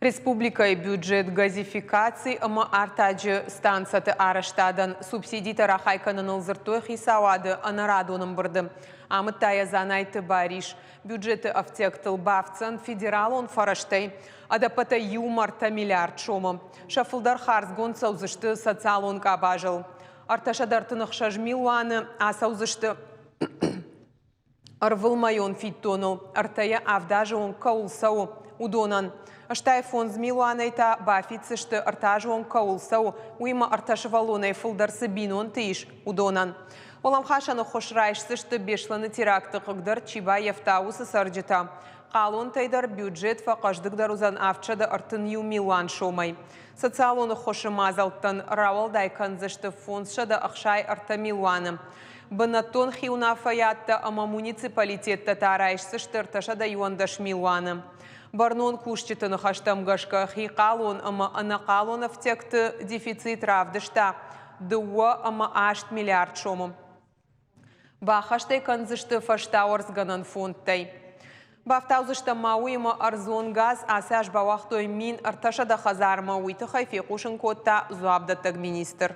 Республикӕйы бюджет газификаци ӕмӕ артаджы станцӕты арӕзтадӕн субсидитӕ рахай кӕныныл дзырдтой хицауады ӕнӕрадон ӕмбырды. Амыдта йӕ Дзанайты Барис. Бюджеты ӕфтиӕгтыл бафтдзӕн федералон фӕрӕзтӕй ӕдӕппӕтӕй иумӕ 3 миллиард сомы. Сӕ фылдӕр хардзгонд цӕудзысты социалон къабазыл. 336 милуаны ацӕудзысты ӕрвылмӕйон фиддоныл, ӕртӕйӕ 7 азы онг кӕуыл цӕуы, уыдонӕн. 85 милуанӕй та бафиддзысты, 3 азы онг кӕуыл цӕуы, уыимӕ ӕртӕ сывӕллонӕй фылдӕр цы бинонты ис, уыдонӕн. Уӕлӕмхасӕн ӕххуыс райсдзысты Беслӕны теракты хъыгдӕрд чи баййӕфта, уыцы цӕрджытӕ. Хъалонтӕй дӕр бюджет фӕхъӕздыгдӕр уыдзӕн 731 милуан сомӕй. Социалон ӕххуысы мадзӕлттӕн рауӕлдай кӕндзысты 563 милуаны. Бынӕттон хиуынаффӕйадтӕ ӕмӕ муниципалитеттӕ та райсдзысты 311 милуаны. Бӕрнон кусджыты ныхӕстӕм гӕсгӕ, хи хъалон ӕмӕ ӕнӕхъалон ӕфтиӕгты дефицит равдыста 2,8 миллиард сомы. Баххӕст ӕй кӕндзысты фӕстауӕрцгӕнӕн фондтӕй. Бафтаудзыстӕм ма уыимӕ ӕрдзон газ ацы аз бауагътой 1300 хӕдзармӕ, уый тыххӕй фехъусын кодта дзуапдӕттӕг министр.